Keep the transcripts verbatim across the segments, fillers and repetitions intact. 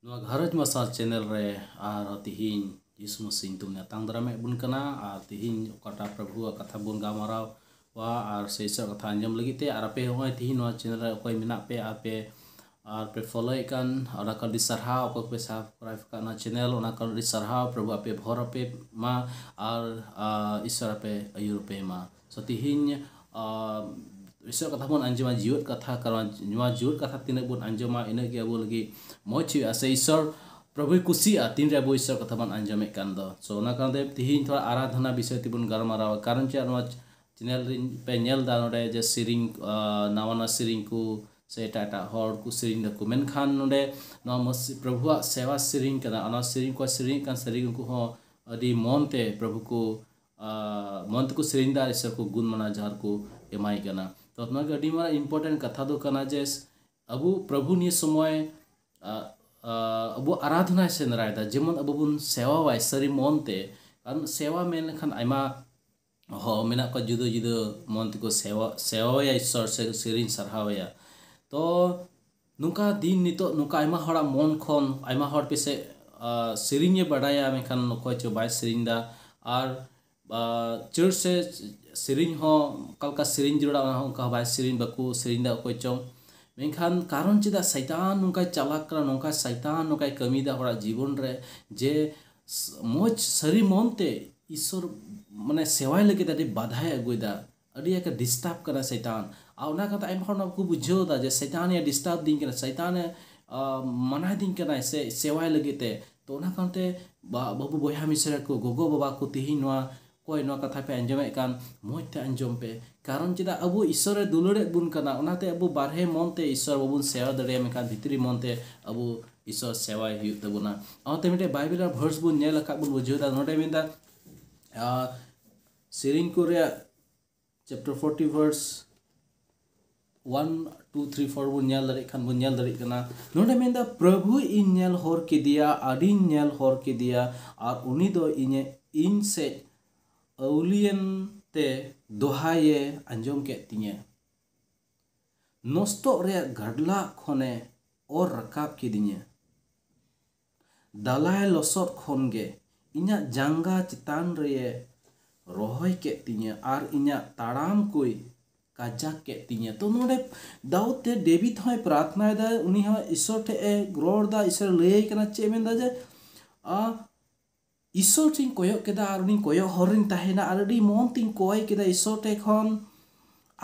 ᱱᱚᱣᱟ ᱜᱷᱟᱨᱚᱸᱡᱽ ᱢᱟᱨᱥᱟᱞ ᱪᱮᱱᱮᱞ ᱨᱮ ᱟᱨ ᱛᱤᱦᱤᱧ ᱭᱤᱥᱩ ᱢᱟᱹᱥᱤ ᱧᱩᱛᱩᱢ ᱧᱟᱛᱟᱝ ᱫᱟᱨᱟᱢᱮᱫ ᱵᱚᱱ ᱠᱟᱱᱟ᱾ ᱟᱨ ᱛᱤᱦᱤᱧ ᱚᱠᱟᱴᱟᱜ ᱯᱨᱚᱵᱷᱩᱣᱟᱜ ᱠᱟᱛᱷᱟ ᱵᱚᱱ ᱜᱟᱞᱢᱟᱨᱟᱣᱟ ᱟᱨ ᱥᱮ ᱤᱥᱚᱨ ᱠᱟᱛᱷᱟ ᱟᱸᱡᱚᱢ ᱞᱟᱹᱜᱤᱫ ᱛᱮ, ᱟᱨ ᱟᱯᱮ ᱦᱚᱸᱜᱼᱚᱭ ᱛᱤᱦᱤᱧ ᱱᱚᱣᱟ ᱪᱮᱱᱮᱞ ᱨᱮ ᱚᱠᱚᱭ ᱢᱮᱱᱟᱜ ᱯᱮ, ᱟᱯᱮ ᱟᱨ ᱯᱮ ᱯᱷᱚᱞᱳᱭᱮᱫ ᱠᱟᱱ, ᱚᱱᱟ ᱠᱚ ᱟᱹᱰᱤ ᱥᱟᱨᱦᱟᱣ᱾ ᱚᱠᱚᱭ ᱯᱮ ᱥᱟᱵᱥᱠᱨᱟᱭᱤᱵ ᱟᱠᱟᱫ ᱱᱚᱣᱟ ᱪᱮᱱᱮᱞ, ᱚᱱᱟ ᱠᱚ ᱟᱹᱰᱤ ᱥᱟᱨᱦᱟᱣ᱾ ᱯᱨᱚᱵᱷᱩ ᱟᱯᱮ ᱵᱷᱚᱨ ᱟᱯᱮ ᱢᱟ ᱟᱨ ᱟᱨ ᱤᱥᱚᱨ ᱟᱯᱮ ᱟᱹᱭᱩᱨ ᱟᱯᱮ ᱢᱟ᱾ ᱥᱚ ᱛᱤᱦᱤᱧ ᱟᱨ ᱤᱥᱚᱨ ᱠᱟᱛᱷᱟ ᱵᱚᱱ ᱟᱸᱡᱚᱢᱟ, ᱡᱤᱣᱮᱫ ᱠᱟᱛᱷᱟ, ᱠᱟᱨᱚᱱ ᱱᱚᱣᱟ ᱡᱤᱣᱮᱫ ᱠᱟᱛᱷᱟ ᱛᱤᱱᱟᱹᱜ ᱵᱚᱱ ᱟᱸᱡᱚᱢᱟ, ᱤᱱᱟᱹᱜ ᱜᱮ ᱟᱵᱚ ᱞᱟᱹᱜᱤᱫ ᱢᱚᱡᱽ ᱦᱩᱭᱩᱜᱼᱟ᱾ ᱥᱮ ᱤᱥᱚᱨ ᱯᱨᱚᱵᱷᱩᱭ ᱠᱩᱥᱤᱭᱟᱜᱼᱟ ᱛᱤᱱᱨᱮ ᱟᱵᱚ ᱤᱥᱚᱨ ᱠᱟᱛᱷᱟ ᱵᱚᱱ ᱟᱸᱡᱚᱢᱮᱫ ᱠᱟᱱ ᱫᱚ᱾ ᱥᱚ ᱚᱱᱟ ᱠᱟᱨᱚᱱ ᱛᱮ ᱛᱤᱦᱤᱧ ᱛᱷᱚᱲᱟ ᱟᱨᱟᱫᱷᱱᱟ ᱵᱤᱥᱚᱭ ᱛᱮᱵᱚᱱ ᱜᱟᱞᱢᱟᱨᱟᱣᱟ᱾ ᱠᱟᱨᱚᱱ ᱪᱮᱫ, ᱱᱚᱣᱟ ᱪᱮᱱᱮᱞ ᱨᱮ ᱯᱮ ᱧᱮᱞ ᱮᱫᱟ ᱱᱚᱰᱮ ᱡᱮ ᱥᱮᱨᱮᱧ, ᱟᱨ ᱱᱟᱣᱟ ᱱᱟᱣᱟ ᱥᱮᱨᱮᱧ ᱠᱚ ᱥᱮ ᱮᱴᱟᱜ ᱮᱴᱟᱜ ᱦᱚᱲ ᱠᱚ ᱥᱮᱨᱮᱧ ᱫᱟᱠᱚ, ᱢᱮᱱᱠᱷᱟᱱ ᱱᱚᱰᱮ ᱱᱚᱣᱟ ᱢᱟᱹᱥᱤ-, ᱯᱨᱚᱵᱷᱩᱣᱟᱜ ᱥᱮᱣᱟ ᱥᱮᱨᱮᱧ ᱠᱟᱱᱟ᱾ ᱚᱱᱟ ᱥᱮᱨᱮᱧ ᱠᱚ ᱥᱮᱨᱮᱧᱮᱫ ᱠᱟᱱ ᱥᱟᱹᱨᱤ ᱜᱮ ᱩᱱᱠᱩ ᱦᱚᱸ ᱟᱹᱰᱤ ᱢᱚᱱ ᱛᱮ ᱯᱨᱚᱵᱷᱩ ᱠᱚ, ᱟᱨ ᱢᱚᱱ ᱛᱮᱠᱚ ᱥᱮᱨᱮᱧ ᱮᱫᱟ ᱟᱨ ᱤᱥᱚᱨ ᱠᱚ ᱜᱩᱱ ᱢᱟᱱᱟ ᱡᱚᱦᱟᱨ ᱠᱚ ᱮᱢᱟᱭ ᱠᱟᱱᱟ᱾ ᱛᱚ ᱱᱚᱣᱟ ᱜᱮ ᱟᱹᱰᱤ ᱢᱟᱨᱟᱝ ᱤᱢᱯᱚᱨᱴᱮᱱᱴ ᱠᱟᱛᱷᱟ ᱫᱚ ᱠᱟᱱᱟ ᱡᱮ ᱟᱵᱚ ᱯᱨᱚᱵᱷᱩ ᱱᱤᱭᱟᱹ ᱥᱚᱢᱚᱭ, ᱟᱨ ᱟᱨ ᱟᱵᱚ ᱟᱨᱟᱫᱷᱱᱟᱭ ᱥᱮᱸᱫᱽᱨᱟᱭᱮᱫᱟ, ᱡᱮᱢᱚᱱ ᱟᱵᱚ ᱵᱚᱱ ᱥᱮᱣᱟᱣᱟᱭ ᱥᱟᱹᱨᱤ ᱢᱚᱱ ᱛᱮ᱾ ᱠᱟᱨᱚᱱ ᱥᱮᱣᱟ ᱢᱮᱱ ᱞᱮᱠᱷᱟᱱ ᱟᱭᱢᱟ ᱦᱚᱲ ᱢᱮᱱᱟᱜ ᱠᱚᱣᱟ ᱡᱩᱫᱟᱹ ᱡᱩᱫᱟᱹ ᱢᱚᱱ ᱛᱮᱠᱚ ᱥᱮᱣᱟ, ᱥᱮᱣᱟᱭᱟ ᱤᱥᱚᱨ ᱥᱮ ᱥᱮᱨᱮᱧ ᱥᱟᱨᱦᱟᱣᱟᱭᱟ᱾ ᱛᱚ ᱱᱚᱝᱠᱟ ᱫᱤᱱ ᱱᱤᱛᱚᱜ ᱱᱚᱝᱠᱟ ᱟᱭᱢᱟ ᱦᱚᱲᱟᱜ ᱢᱚᱱ ᱠᱷᱚᱱ ᱟᱭᱢᱟ ᱦᱚᱲ ᱯᱮᱥᱮ, ᱟᱨ ᱥᱮᱨᱮᱧᱮ ᱵᱟᱰᱟᱭᱟ, ᱢᱮᱱᱠᱷᱟᱱ ᱚᱠᱚᱭ ᱪᱚ ᱵᱟᱭ ᱥᱮᱨᱮᱧ ᱮᱫᱟ᱾ ᱟᱨ ᱟᱨ ᱪᱟᱹᱲ ᱥᱮ ᱥᱮᱨᱮᱧ ᱦᱚᱸ ᱚᱠᱟ ᱞᱮᱠᱟ ᱥᱮᱨᱮᱧ ᱡᱟᱹᱨᱩᱲᱟ, ᱚᱱᱟ ᱦᱚᱸ ᱚᱱᱠᱟ ᱵᱟᱭ ᱥᱮᱨᱮᱧ, ᱵᱟᱠᱚ ᱥᱮᱨᱮᱧ ᱮᱫᱟ ᱚᱠᱚᱭ ᱪᱚᱝ᱾ ᱢᱮᱱᱠᱷᱟᱱ ᱠᱟᱨᱚᱱ ᱪᱮᱫᱟᱜ ᱥᱟᱭᱛᱟᱱ ᱱᱚᱝᱠᱟᱭ ᱪᱟᱞᱟᱠ ᱠᱟᱱᱟ, ᱱᱚᱝᱠᱟ ᱥᱟᱭᱛᱟᱱ ᱱᱚᱝᱠᱟᱭ ᱠᱟᱹᱢᱤᱭᱮᱫᱟ ᱦᱚᱲᱟᱜ ᱡᱤᱵᱚᱱ ᱨᱮ, ᱡᱮ ᱥ-, ᱢᱚᱡᱽ ᱥᱟᱹᱨᱤ ᱢᱚᱱ ᱛᱮ ᱤᱥᱚᱨ ᱢᱟᱱᱮ ᱥᱮᱣᱟᱭ ᱞᱟᱹᱜᱤᱫ ᱟᱹᱰᱤ ᱵᱟᱫᱷᱟᱭ ᱟᱹᱜᱩᱭᱮᱫᱟ, ᱟᱹᱰᱤ ᱟᱸᱴ ᱰᱤᱥᱴᱟᱵ ᱠᱟᱱᱟ ᱥᱟᱭᱛᱟᱱ᱾ ᱟᱨ ᱚᱱᱟ ᱠᱟᱛᱮ ᱟᱭᱢᱟ ᱦᱚᱲ ᱱᱚᱣᱟ ᱠᱚ ᱵᱩᱡᱷᱟᱹᱣ ᱮᱫᱟ ᱡᱮ ᱥᱟᱭᱛᱟᱱ ᱮ ᱰᱤᱥᱴᱟᱵ ᱫᱤᱧ ᱠᱟᱱᱟ, ᱥᱟᱭᱛᱟᱱ ᱮ, ᱟᱨ ᱢᱟᱱᱟᱭ ᱫᱤᱧ ᱠᱟᱱᱟᱭ ᱥᱮ ᱥᱮᱣᱟᱭ ᱞᱟᱹᱜᱤᱫ ᱛᱮ᱾ ᱛᱚ ᱚᱱᱟ ᱠᱟᱨᱚᱱ ᱛᱮ ᱵᱟ-, ᱵᱟᱹᱵᱩ ᱵᱚᱭᱦᱟ ᱢᱤᱥᱨᱟ ᱠᱚ, ᱜᱚᱜᱚ ᱵᱟᱵᱟ ᱠᱚ ᱛᱤᱦᱤᱧ ᱱᱚᱣᱟ ᱚᱠᱚᱭ ᱱᱚᱣᱟ ᱠᱟᱛᱷᱟ ᱯᱮ ᱟᱸᱡᱚᱢᱮᱫ ᱠᱟᱱ, ᱢᱚᱡᱽ ᱛᱮ ᱟᱸᱡᱚᱢ ᱯᱮ᱾ ᱠᱟᱨᱚᱱ ᱪᱮᱫᱟᱜ ᱟᱵᱚ ᱤᱥᱚᱨᱮ ᱫᱩᱞᱟᱹᱲᱮᱫ ᱵᱚᱱ ᱠᱟᱱᱟ, ᱚᱱᱟᱛᱮ ᱟᱵᱚ ᱵᱟᱨᱦᱮ ᱢᱚᱱ ᱛᱮ ᱤᱥᱚᱨ ᱵᱟᱵᱚᱱ ᱥᱮᱣᱟ ᱫᱟᱲᱮᱭᱟᱭᱟ, ᱢᱮᱱᱠᱷᱟᱱ ᱵᱷᱤᱛᱨᱤ ᱢᱚᱱ ᱛᱮ ᱟᱵᱚ ᱤᱥᱚᱨ ᱥᱮᱣᱟᱭ ᱦᱩᱭᱩᱜ ᱛᱟᱵᱚᱱᱟ᱾ ᱚᱱᱟᱛᱮ ᱢᱤᱫᱴᱮᱡ ᱵᱟᱭᱵᱮᱞ ᱨᱮ ᱵᱷᱟᱨᱥ ᱵᱚᱱ ᱧᱮᱞ ᱟᱠᱟᱫ ᱵᱚᱱ ᱵᱩᱡᱷᱟᱹᱣ ᱮᱫᱟ, ᱱᱚᱰᱮ ᱢᱮᱱᱫᱟ, ᱟᱨ ᱥᱮᱨᱮᱧ ᱠᱚ ᱨᱮᱭᱟᱜ chapter forty verse one, two, three, four ᱵᱚᱱ ᱧᱮᱞ ᱫᱟᱲᱮᱭᱟᱜ ᱠᱷᱟᱱ ᱵᱚᱱ ᱧᱮᱞ ᱫᱟᱲᱮᱭᱟᱜ ᱠᱟᱱᱟ᱾ ᱱᱚᱰᱮ ᱢᱮᱱᱫᱟ, ᱯᱨᱚᱵᱷᱩ ᱤᱧ ᱧᱮᱞ ᱦᱚᱨ ᱠᱮᱫᱮᱭᱟ, ᱟᱹᱰᱤᱧ ᱧᱮᱞ ᱦᱚᱨ ᱠᱮᱫᱮᱭᱟ, ᱟᱨ ᱩᱱᱤ ᱫᱚ ᱤᱧᱮ, ᱤᱧ ᱥᱮᱫ ᱟᱹᱣᱞᱤᱭᱮᱱ ᱛᱮ ᱫᱚᱦᱟᱭᱮ ᱟᱸᱡᱚᱢ ᱠᱮᱫ ᱛᱤᱧᱟᱹ᱾ ᱱᱚᱥᱛᱚᱜ ᱨᱮᱭᱟᱜ ᱜᱟᱰᱞᱟᱜ ᱠᱷᱚᱱᱮ ᱚᱨ ᱨᱟᱠᱟᱵ ᱠᱤᱫᱤᱧᱟ᱾ ᱫᱟᱞᱟᱭ ᱞᱚᱥᱚᱫ ᱠᱷᱚᱱ ᱜᱮ ᱤᱧᱟᱹᱜ ᱡᱟᱸᱜᱟ ᱪᱮᱛᱟᱱ ᱨᱮᱭᱮ ᱨᱚᱦᱚᱭ ᱠᱮᱫ ᱛᱤᱧᱟᱹ ᱟᱨ ᱤᱧᱟᱹᱜ ᱛᱟᱲᱟᱢ ᱠᱚᱭ ᱠᱟᱡᱟᱠ ᱠᱮᱫ ᱛᱤᱧᱟᱹ᱾ ᱛᱚ ᱱᱚᱰᱮ ᱫᱟᱣᱩᱫ ᱛᱮ ᱰᱮᱵᱤᱫ ᱦᱚᱸᱭ ᱯᱨᱟᱨᱛᱷᱱᱟᱭᱮᱫᱟ, ᱩᱱᱤ ᱦᱚᱸ ᱤᱥᱚᱨ ᱴᱷᱮᱡ ᱮ ᱨᱚᱲ ᱮᱫᱟ, ᱤᱥᱚᱨ ᱞᱟᱹᱭᱟᱭ ᱠᱟᱱᱟ, ᱪᱮᱫ ᱮ ᱢᱮᱱᱫᱟ ᱡᱮ, ᱟ, ᱤᱥᱚᱨ ᱴᱷᱮᱱ ᱠᱚᱭᱚᱜ ᱠᱮᱫᱟ ᱟᱨ ᱩᱱᱤ ᱠᱚᱭᱚᱜ ᱦᱚᱨ ᱨᱤᱧ ᱛᱟᱦᱮᱱᱟ ᱟᱨ ᱟᱹᱰᱤ ᱢᱚᱱ ᱛᱤᱧ ᱠᱚᱭ ᱠᱮᱫᱟ ᱤᱥᱚᱨ ᱴᱷᱮᱱ ᱠᱷᱚᱱ,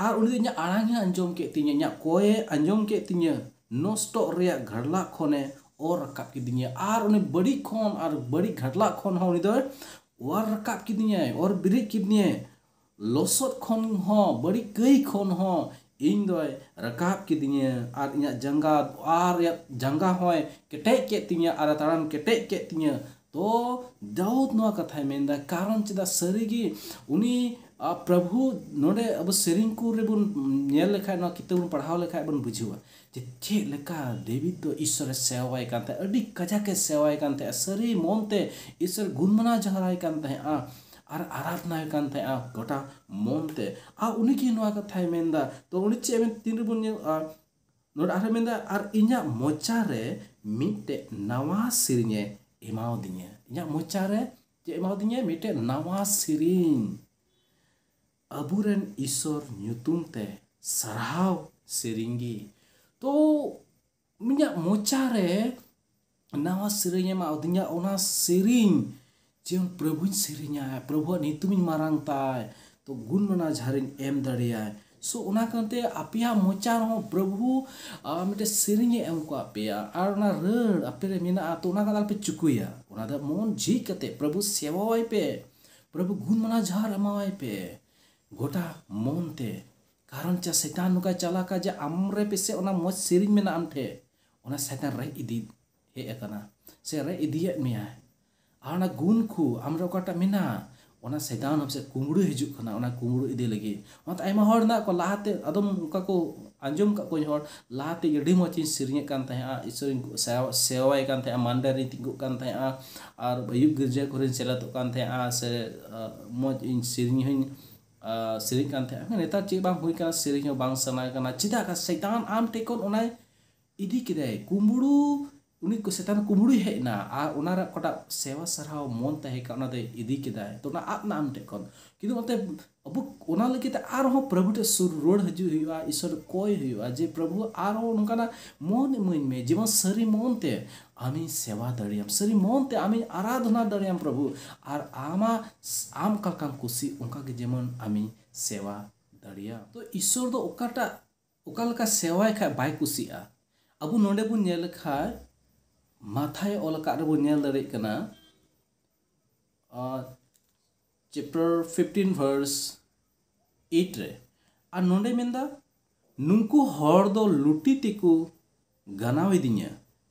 ᱟᱨ ᱩᱱᱤ ᱫᱚ ᱤᱧᱟᱹᱜ ᱟᱲᱟᱝ ᱮ ᱟᱸᱡᱚᱢ ᱠᱮᱫ ᱛᱤᱧᱟᱹ, ᱤᱧᱟᱹᱜ ᱠᱚᱭᱮ ᱟᱸᱡᱚᱢ ᱠᱮᱫ ᱛᱤᱧᱟᱹ, ᱱᱚᱥᱴᱚᱜ ᱨᱮᱭᱟᱜ ᱜᱷᱟᱰᱞᱟᱜ ᱠᱷᱚᱱᱮ ᱚᱨ ᱨᱟᱠᱟᱵ ᱠᱤᱫᱤᱧᱟ᱾ ᱟᱨ ᱩᱱᱤ ᱵᱟᱹᱲᱤᱡ ᱠᱷᱚᱱ ᱟᱨ ᱵᱟᱹᱲᱤᱡ ᱜᱷᱟᱰᱞᱟᱜ ᱠᱷᱚᱱ ᱦᱚᱸ ᱩᱱᱤ ᱫᱚᱭ ᱚᱨ ᱨᱟᱠᱟᱵ ᱠᱤᱫᱤᱧᱟᱭ, ᱚᱨ ᱵᱮᱨᱮᱫ ᱠᱤᱫᱤᱧᱟᱭ᱾ ᱞᱚᱥᱚᱫ ᱠᱷᱚᱱ ᱦᱚᱸ, ᱵᱟᱹᱲᱤᱡ ᱠᱟᱹᱭ ᱠᱷᱚᱱ ᱦᱚᱸ ᱤᱧ ᱫᱚᱭ ᱨᱟᱠᱟᱵ ᱠᱤᱫᱤᱧᱟ ᱟᱨ ᱤᱧᱟᱹᱜ ᱡᱟᱸᱜᱟ, ᱟᱨ ᱤᱧᱟᱹᱜ ᱡᱟᱸᱜᱟ ᱦᱚᱸᱭ ᱠᱮᱴᱮᱡ ᱠᱮᱫ ᱛᱤᱧᱟᱹ ᱟᱨ ᱛᱟᱲᱟᱢ ᱠᱮᱴᱮᱡ ᱠᱮᱫ ᱛᱤᱧᱟᱹ᱾ ᱛᱚ ᱫᱟᱣᱩᱫ ᱱᱚᱣᱟ ᱠᱟᱛᱷᱟᱭ ᱢᱮᱱᱫᱟ, ᱠᱟᱨᱚᱱ ᱪᱮᱫᱟᱜ ᱥᱟᱹᱨᱤᱜᱮ ᱩᱱᱤ, ᱟ, ᱯᱨᱚᱵᱷᱩ, ᱱᱚᱰᱮ ᱟᱵᱚ ᱥᱮᱨᱮᱧ ᱠᱚ ᱨᱮᱵᱚᱱ ᱧᱮᱞ ᱞᱮᱠᱷᱟᱡ, ᱱᱚᱣᱟ ᱠᱤᱛᱟᱹᱵ ᱵᱚᱱ ᱯᱟᱲᱦᱟᱣ ᱞᱮᱠᱷᱟᱡ ᱵᱚᱱ ᱵᱩᱡᱷᱟᱹᱣᱟ ᱡᱮ ᱪᱮᱫ ᱞᱮᱠᱟ ᱫᱮᱵᱤᱫ ᱫᱚ ᱤᱥᱚᱨᱮ ᱥᱮᱣᱟᱭ ᱠᱟᱱ ᱛᱟᱦᱮᱸᱫ, ᱟᱹᱰᱤ ᱠᱟᱡᱟᱠᱮ ᱥᱮᱣᱟᱭ ᱠᱟᱱ ᱛᱟᱦᱮᱸᱫ, ᱥᱟᱹᱨᱤ ᱢᱚᱱᱛᱮ ᱤᱥᱚᱨ ᱜᱩᱱᱢᱟᱱᱟ ᱡᱚᱦᱟᱨᱟᱭ ᱠᱟᱱ ᱛᱟᱦᱮᱸᱫᱼᱟ ᱟᱨ ᱟᱨᱟᱫᱷᱱᱟᱭ ᱠᱟᱱ ᱛᱟᱦᱮᱸᱫᱼᱟ ᱜᱚᱴᱟ ᱢᱚᱱᱛᱮ᱾ ᱟᱨ ᱩᱱᱤᱜᱮ ᱱᱚᱣᱟ ᱠᱟᱛᱷᱟᱭ ᱢᱮᱱᱫᱟ᱾ ᱛᱚ ᱩᱱᱤ ᱪᱮᱫ ᱮ ᱢᱮᱱ, ᱛᱤᱱ ᱨᱮᱵᱚᱱ ᱧᱮᱞ, ᱟ, ᱱᱚᱰᱮ ᱟᱨᱦᱚᱸ ᱢᱮᱱᱫᱟ, ᱟᱨ ᱤᱧᱟᱹᱜ ᱢᱚᱪᱟ ᱨᱮ ᱢᱤᱫᱴᱮᱡ ᱱᱟᱣᱟ ᱥᱮᱨᱮᱧᱮ ᱮᱢᱟᱣᱫᱤᱧᱟ᱾ ᱤᱧᱟᱹᱜ ᱢᱚᱪᱟ ᱨᱮ ᱪᱮᱫ ᱮᱢᱟᱣᱫᱤᱧᱟ? ᱢᱤᱫᱴᱮᱡ ᱱᱟᱣᱟ ᱥᱮᱨᱮᱧ, ᱟᱵᱚᱨᱮᱱ ᱤᱥᱚᱨ ᱧᱩᱛᱩᱢ ᱛᱮ ᱥᱟᱨᱦᱟᱣ ᱥᱮᱨᱮᱧ ᱜᱮ᱾ ᱛᱚ ᱤᱧᱟᱹᱜ ᱢᱚᱪᱟ ᱨᱮ ᱱᱟᱣᱟ ᱥᱮᱨᱮᱧ ᱮᱢᱟᱣᱫᱤᱧᱟ, ᱚᱱᱟ ᱥᱮᱨᱮᱧ ᱡᱮ ᱯᱨᱚᱵᱷᱩᱧ ᱥᱮᱨᱮᱧᱟ, ᱯᱨᱚᱵᱷᱩᱣᱟᱜ ᱧᱩᱛᱩᱢᱤᱧ ᱢᱟᱨᱟᱝ ᱛᱟᱭ, ᱛᱚ ᱜᱩᱱ ᱢᱟᱱᱟ ᱡᱚᱦᱟᱨᱤᱧ ᱮᱢ ᱫᱟᱲᱮᱭᱟᱭ᱾ ᱥᱳ ᱚᱱᱟ ᱠᱟᱱᱛᱮ ᱟᱯᱮᱭᱟᱜ ᱢᱚᱪᱟ ᱨᱮᱦᱚᱸ ᱯᱨᱚᱵᱷᱩ, ᱟ, ᱢᱤᱫᱴᱮᱱ ᱥᱮᱨᱮᱧᱮ ᱮᱢ ᱠᱟᱜ ᱯᱮᱭᱟ ᱟᱨ ᱚᱱᱟ ᱨᱟᱹᱲ ᱟᱯᱮ ᱨᱮ ᱢᱮᱱᱟᱜᱼᱟ, ᱛᱚ ᱚᱱᱟ ᱠᱟᱛᱷᱟ ᱟᱞᱚᱯᱮ ᱪᱩᱠᱩᱭᱟ᱾ ᱚᱱᱟ ᱫᱚ ᱢᱚᱱ ᱡᱷᱤᱡ ᱠᱟᱛᱮ ᱯᱨᱚᱵᱷᱩ ᱥᱮᱵᱟᱣᱟᱭ ᱯᱮ, ᱯᱨᱚᱵᱷᱩ ᱜᱩᱱ ᱢᱟᱱᱟ ᱡᱚᱦᱟᱨ ᱮᱢᱟᱣᱟᱭ ᱯᱮ ᱜᱚᱴᱟ ᱢᱚᱱ ᱛᱮ᱾ ᱠᱟᱨᱚᱱ ᱪᱮᱫ, ᱥᱮᱛᱟᱱ ᱱᱚᱝᱠᱟᱭ ᱪᱟᱞᱟᱠᱟ ᱡᱮ ᱟᱢ ᱨᱮ ᱯᱮᱥᱮ ᱚᱱᱟ ᱢᱚᱡᱽ ᱥᱮᱨᱮᱧ ᱢᱮᱱᱟᱜᱼᱟ ᱟᱢ ᱴᱷᱮᱡ, ᱚᱱᱟ ᱥᱮᱛᱟᱱ ᱨᱮᱡ ᱤᱫᱤ ᱦᱮᱡ ᱟᱠᱟᱱᱟ ᱥᱮ ᱨᱮᱡ ᱤᱫᱤᱭᱮᱫ ᱢᱮᱭᱟᱭ᱾ ᱟᱨ ᱚᱱᱟ ᱜᱩᱱ ᱠᱚ ᱟᱢ ᱨᱮ ᱚᱠᱟᱴᱟᱜ ᱢᱮᱱᱟᱜᱼᱟ, ᱚᱱᱟ ᱥᱮᱛᱟᱱ ᱥᱮ ᱠᱩᱢᱵᱽᱲᱩ ᱦᱤᱡᱩᱜ ᱠᱟᱱᱟ, ᱚᱱᱟ ᱠᱩᱢᱵᱽᱲᱩ ᱤᱫᱤ ᱞᱟᱹᱜᱤᱫ᱾ ᱚᱱᱟᱛᱮ ᱟᱭᱢᱟ ᱦᱚᱲ ᱢᱮᱱᱟᱜ ᱠᱚᱣᱟ, ᱞᱟᱦᱟᱛᱮ ᱟᱫᱚᱢ ᱚᱱᱠᱟ ᱠᱚ ᱟᱸᱡᱚᱢ ᱠᱟᱜ ᱠᱚᱣᱟᱧ ᱦᱚᱲ, ᱞᱟᱦᱟᱛᱮ ᱟᱹᱰᱤ ᱢᱚᱡᱽ ᱤᱧ ᱥᱮᱨᱮᱧᱮᱫ ᱠᱟᱱ ᱛᱟᱦᱮᱸᱜᱼᱟ, ᱤᱥᱚᱨᱤᱧ ᱥᱮᱣᱟ-, ᱥᱮᱣᱟᱭ ᱠᱟᱱ ᱛᱟᱦᱮᱸᱜᱼᱟ, ᱢᱟᱱᱰᱮ ᱨᱤᱧ ᱛᱤᱸᱜᱩᱜ ᱠᱟᱱ ᱛᱟᱦᱮᱸᱜᱼᱟ, ᱟᱨ ᱟᱹᱭᱩᱵ ᱜᱤᱨᱡᱟᱹ ᱠᱚᱨᱮᱧ ᱥᱮᱞᱮᱫᱚᱜ ᱠᱟᱱ ᱛᱟᱦᱮᱸᱜᱼᱟ, ᱥᱮ, ᱟ, ᱢᱚᱡᱽ ᱤᱧ ᱥᱮᱨᱮᱧ ᱦᱚᱸᱧ, ᱟ, ᱥᱮᱨᱮᱧ ᱠᱟᱱ ᱛᱟᱦᱮᱸᱜᱼᱟ᱾ ᱱᱮᱛᱟᱨ ᱪᱮᱫ ᱵᱟᱝ ᱦᱩᱭ ᱠᱟᱱᱟ, ᱥᱮᱨᱮᱧ ᱦᱚᱸ ᱵᱟᱝ ᱥᱟᱱᱟ ᱠᱟᱱᱟ᱾ ᱪᱮᱫᱟᱜ? ᱥᱮᱭᱛᱟᱱ ᱟᱢ ᱴᱷᱮᱡ ᱠᱷᱚᱱ ᱚᱱᱟᱭ ᱤᱫᱤ ᱠᱮᱫᱟᱭ, ᱠᱩᱢᱵᱽᱲᱩ ᱩᱱᱤ ᱠᱚ ᱥᱮᱛᱟᱱ ᱠᱩᱢᱵᱽᱲᱩᱭ ᱦᱮᱡ ᱮᱱᱟ, ᱟᱨ ᱚᱱᱟ ᱨᱮ ᱚᱠᱟᱴᱟᱜ ᱥᱮᱣᱟ ᱥᱟᱨᱦᱟᱣ ᱢᱚᱱ ᱛᱟᱦᱮᱸ ᱠᱟᱱᱟ, ᱚᱱᱟ ᱫᱚᱭ ᱤᱫᱤ ᱠᱮᱫᱟᱭ, ᱛᱚ ᱚᱱᱟ ᱟᱫ ᱮᱱᱟ ᱟᱢ ᱴᱷᱮᱡ ᱠᱷᱚᱱ᱾ ᱠᱤᱱᱛᱩ ᱚᱱᱟᱛᱮ ᱟᱵᱚ ᱚᱱᱟ ᱞᱟᱹᱜᱤᱫ ᱛᱮ ᱟᱨᱦᱚᱸ ᱯᱨᱚᱵᱷᱩ ᱴᱷᱮᱡ ᱥᱩᱨ ᱨᱩᱣᱟᱹᱲ ᱦᱤᱡᱩᱜ ᱦᱩᱭᱩᱜᱼᱟ, ᱤᱥᱚᱨ ᱠᱚᱭ ᱦᱩᱭᱩᱜᱼᱟ ᱡᱮ, "ᱯᱨᱚᱵᱷᱩ, ᱟᱨᱦᱚᱸ ᱱᱚᱝᱠᱟᱱᱟᱜ ᱢᱚᱱ ᱤᱢᱟᱹᱧ ᱢᱮ, ᱡᱮᱢᱚᱱ ᱥᱟᱹᱨᱤ ᱢᱚᱱ ᱛᱮ ᱟᱢᱤᱧ ᱥᱮᱣᱟ ᱫᱟᱲᱮᱭᱟᱢ, ᱥᱟᱹᱨᱤ ᱢᱚᱱ ᱛᱮ ᱟᱢᱤᱧ ᱟᱨᱟᱫᱷᱱᱟ ᱫᱟᱲᱮᱭᱟᱢ ᱯᱨᱚᱵᱷᱩ, ᱟᱨ ᱟᱢᱟᱜ, ᱟᱢ ᱚᱠᱟ ᱞᱮᱠᱟᱢ ᱠᱩᱥᱤ ᱚᱱᱠᱟ ᱜᱮ ᱡᱮᱢᱚᱱ ᱟᱢᱤᱧ ᱥᱮᱣᱟ ᱫᱟᱲᱮᱭᱟᱢ᱾" ᱛᱚ ᱤᱥᱚᱨ ᱫᱚ ᱚᱠᱟᱴᱟᱜ, ᱚᱠᱟ ᱞᱮᱠᱟ ᱥᱮᱣᱟᱭ ᱠᱷᱟᱡ ᱵᱟᱭ ᱠᱩᱥᱤᱜᱼᱟ? ᱟᱵᱚ ᱱᱚᱰᱮ ᱵᱚᱱ ᱧᱮᱞ ᱞᱮᱠᱷᱟᱡ, ᱢᱟᱛᱷᱟᱭ ᱚᱞ ᱟᱠᱟᱫ ᱨᱮᱵᱚᱱ ᱧᱮᱞ ᱫᱟᱲᱮᱭᱟᱜ ᱠᱟᱱᱟ, ᱟᱨ chapter fifteen verse eight ᱨᱮ, ᱟᱨ ᱱᱚᱰᱮ ᱢᱮᱱᱫᱟ, "ᱱᱩᱠᱩ ᱦᱚᱲ ᱫᱚ ᱞᱩᱴᱤ ᱛᱮᱠᱚ ᱜᱟᱱᱟᱣ ᱤᱫᱤᱧᱟ,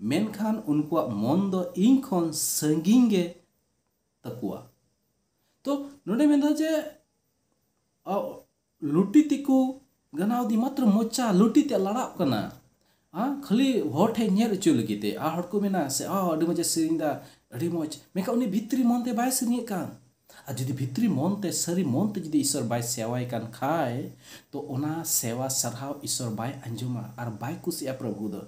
ᱢᱮᱱᱠᱷᱟᱱ ᱩᱱᱠᱩᱣᱟᱜ ᱢᱚᱱ ᱫᱚ ᱤᱧ ᱠᱷᱚᱱ ᱥᱟᱺᱜᱤᱧ ᱜᱮ ᱛᱟᱠᱚᱣᱟ᱾" ᱛᱚ ᱱᱚᱰᱮ ᱢᱮᱱᱫᱟ ᱡᱮ, ᱟ, ᱞᱩᱴᱤ ᱛᱮᱠᱚ ᱜᱟᱱᱟᱣ ᱤᱫᱤ, ᱢᱟᱛᱨᱚ ᱢᱚᱪᱟ ᱞᱩᱴᱤ ᱛᱮ ᱞᱟᱲᱟᱜ ᱠᱟᱱᱟ, ᱟ, ᱠᱷᱟᱹᱞᱤ ᱦᱚᱲ ᱴᱷᱮᱱ ᱧᱮᱞ ᱦᱚᱪᱚ ᱞᱟᱹᱜᱤᱫ ᱛᱮ᱾ ᱟᱨ ᱦᱚᱲ ᱠᱚ ᱢᱮᱱᱟ ᱥᱮ, "ᱚ, ᱟᱹᱰᱤ ᱢᱚᱡᱽ ᱮ ᱥᱮᱨᱮᱧ ᱫᱟ, ᱟᱹᱰᱤ ᱢᱚᱡᱽ", ᱢᱮᱱᱠᱷᱟᱱ ᱩᱱᱤ ᱵᱷᱤᱛᱨᱤ ᱢᱚᱱ ᱛᱮ ᱵᱟᱭ ᱥᱮᱨᱮᱧᱮᱫ ᱠᱟᱱ᱾ ᱟᱨ ᱡᱩᱫᱤ ᱵᱷᱤᱛᱨᱤ ᱢᱚᱱ ᱛᱮ, ᱥᱟᱹᱨᱤ ᱢᱚᱱ ᱛᱮ ᱡᱩᱫᱤ ᱤᱥᱚᱨ ᱵᱟᱭ ᱥᱮᱣᱟᱭ ᱠᱟᱱ ᱠᱷᱟᱡ, ᱛᱚ ᱚᱱᱟ ᱥᱮᱣᱟ ᱥᱟᱨᱦᱟᱣ ᱤᱥᱚᱨ ᱵᱟᱭ ᱟᱸᱡᱚᱢᱟ ᱟᱨ ᱵᱟᱭ ᱠᱩᱥᱤᱜᱼᱟ ᱯᱨᱚᱵᱷᱩ ᱫᱚ᱾